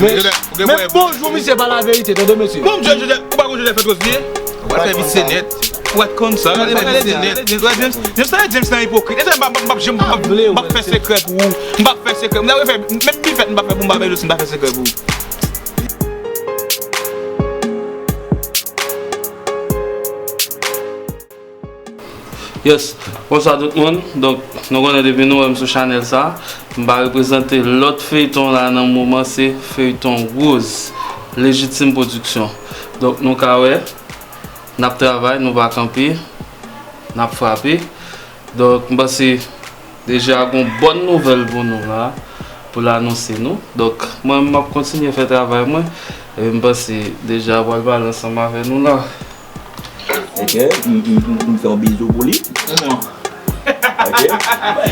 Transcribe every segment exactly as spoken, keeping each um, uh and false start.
Men, men bonjou, misye, pa laverite, tande, mesye. Bon, Jòj, Jòj, ou pa konn Jòj fè twòp vye? Ou pa fè visye nèt. Ou pa konn sa. Gade, gade, gade, James, gade, James, James nan ipokrit. E sa, m pa, m pa, m pa, m pa, m pa fè sekrè pou ou. M pa fè sekrè. M ta fè, menm bifèt, m pa fè pou m pa fè sekrè pou ou. Yes, bonswa tout moun. Donk, nou konnen depi nou wè m sou chanèl sa, m pa reprezante lòt feyton la nan moman, se feyton Rose, Légitime Production. Donk, nou ka wè, n ap travay, nou pa kanpe, n ap frape. Donk, m panse deja gon bòn nouvèl pou nou la, pou l anonse nou. Donk, mwen, m ap kontinye fè travay mwen, e m panse deja pral pale ansanm avè nou la. Ok, m, m, m, m fè yon bizou pou li. Ok.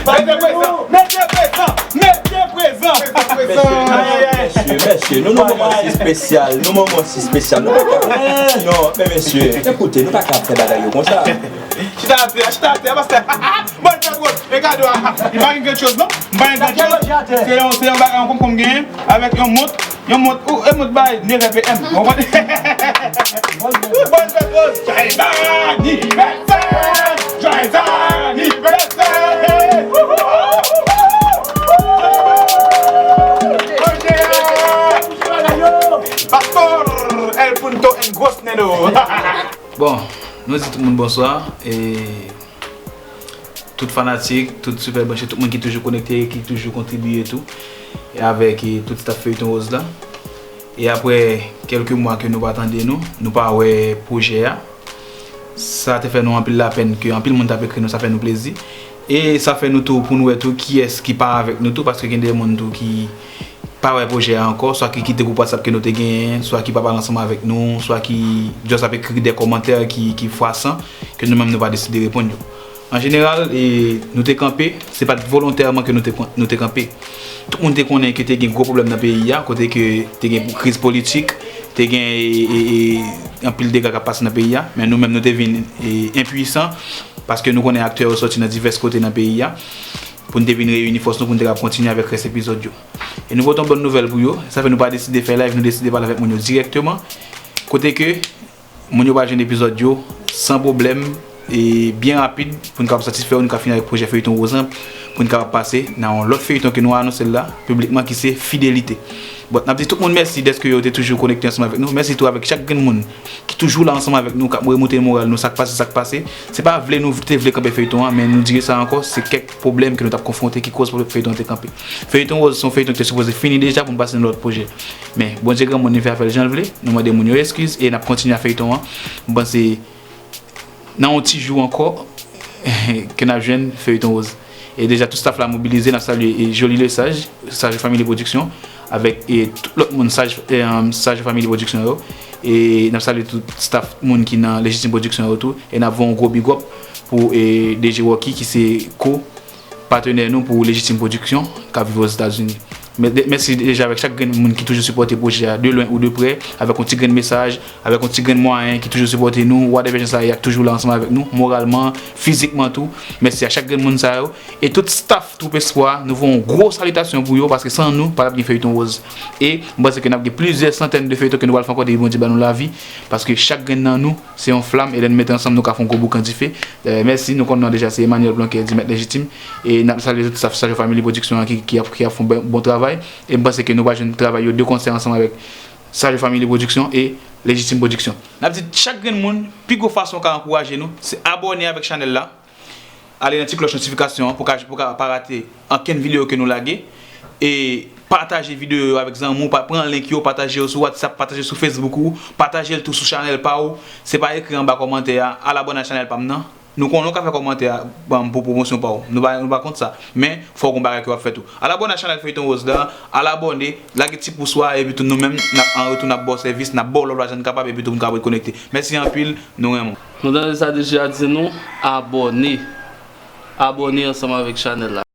Mete prezan, mete prezan, mete prezan. Mesye, mesye, mesye, nou, nou moman si espesyal, nou moman si espesyal, nou pa ka, non, men mesye, ekoute, nou pa ka fè bagay yo konsa. Chita atè, chita atè, pastè. Bòn fèt wòz, e kado a. M pa gen gran choz non, m pa gen gran choz. Se yon, se yon bagay, yon konprann m genyen, avèk yon mont, yon mont, ou, e mont bay neve P M. Ou konprann? Bòn fèt wòz, joyeux anniversaire, joyeux anniversaire. Pastor El Punto en Gros Neno. Bon, nou di tout moun bonswa, e tout fanatik, tout Super Branché, tout moun ki toujou konekte, ki toujou kontribiye tou, e avèk, e tout staff Feyton Rose la. E aprè kèlke mwa ke nou pa tande nou, nou pa wè pwojè a, sa te fè nou anpil lapenn ke anpil moun t ap ekri nou, sa fè nou plezi. E sa fè nou tou, pou nou wè tou kiyès ki pa avèk nou tou, paske gen de moun tou ki pa wè pwojè a ankò, swa ki kite gwoup WhatsApp ke nou te genyen, swa ki pa pale ansanm avèk nou, swa ki just ap ekri de kòmantè ki, ki fwasan, ke nou menm nou pa deside reponn yo. An jeneral, e, nou te kanpe, se pa t volontèman ke nou te, nou te kanpe. Tout moun te konnen ke te gen gwo pwoblèm nan peyi a, kote ke te gen kriz politik, te gen, e, e, e, anpil dega k ap pase nan peyi a, men nou menm nou te vin, e, enpuisan, paske nou konnen aktè yo sòti nan divès kote nan peyi a, pou n te vin reyini fòs nou pou n te kapab kontinye avèk rès epizòd yo. E nou pote yon bòn nouvèl pou yo, sa fè nou pa deside fè live, nou deside pale avèk moun yo dirèkteman, kote ke moun yo pral jwenn epizòd yo san pwoblèm e byen rapid pou n kapab satisfè yo, nou ka fini avèk pwojè Feyton Rose lan, pou n kapab pase nan yon lòt feyton ke nou anonse l la piblikman ki se Fidelite. Bon, n ap di tout moun mèsi dèske yo te toujou konekte ansanm avèk nou. Mèsi tou avèk chak grenn moun ki toujou la ansanm avèk nou, k ap remoute moral nou, sa k pase, sa k pase. Se pa vle nou te vle kanpe feyton an, men nou di sa ankò, se kèk pwoblèm ke nou t ap konfwonte ki koz feyton an te kanpe. Feyton Rose se yon feyton ki te sipoze fini deja pou n pase nan lòt pwojè. Men, Bondye granmoun, li fè afè l jan l vle, nou mande moun yo eskiz e n ap kontinye ak feyton an. M panse nan yon ti jou ankò ke n ap jwenn Feyton Rose. E deja tout staff la mobilize, n ap salye, e, Jolie Lesage, Sage Family Production, avèk, e, tout lòt moun Sage, e, Sage Family Production yo. E n ap salye tout staff moun ki nan Légitime Production yo tou. E n ap voye yon gwo big up pou, e, D J Rocky ki se ko patenè nou pou Légitime Production k ap viv Ozetazini. Mè-, de-, mèsi deja avèk chak grenn moun ki toujou sipòte pwojè a, de lwen ou de prè, avèk yon ti grenn mesaj, avèk yon ti grenn mwayen, ki toujou sipòte nou, whatever jan sa ye, y ap toujou la ansanm avèk nou, moralman, fizikman tou. Mèsi a chak grenn moun sa yo. E tout staff Twoup Espwa, nou voye yon gwo salitasyon pou yo, paske san nou, pa t ap gen Feyton Rose. E m panse ke n ap gen plizyè santèn de feyton ke nou pral fè ankò depi Bondye ba nou lavi, paske chak grenn nan nou, se yon flanm, e lè n mete ansanm, nou ka fè yon gwo boukan dife. Dayè, mèsi, nou konn non deja, se Emmanuel Blanquer, di Mèt Lejitim. E n ap salye tout staff Sajo Family Production an ki, ki ap, ki ap fè yon bon, bon travay. E m panse ke nou va jwenn travay yo de konsè ansanm avèk Sajo Family Production e Lejitim Production. N ap di chak grenn moun, pi gwo fason w ka ankouraje nou, se abòne avèk chanèl la. Ale nan ti klòch notifikasyon an pou ka, pou ka pa rate ankenn videyo ke nou lage. E pataje videyo yo avèk zanmi w, pa, pran link yo, pataje yo sou WhatsApp, pataje sou Facebook ou, pataje l tou sou chanèl pa w. Se pa ekri anba kòmantè a, al abòne a chanèl pa m nan. Nou konnen w ka fè kòmantè a, ban m pou pwomosyon pa w. Nou pa, nou pa kont sa. Men, fò w gon bagay ke w ap fè tou. Al abòne a chanèl Feyton Rose la, al abòne, lage ti pous ou a, epi tou nou menm, n ap, an retou, n ap ba w sèvis, n ap ba w lòv la jan n kapab, epi tou pou n kapab rekonekte. Mèsi anpil, nou renmen w. Nou tande sa D J a di nou, abòne. Abòne ansanm avèk chanèl la.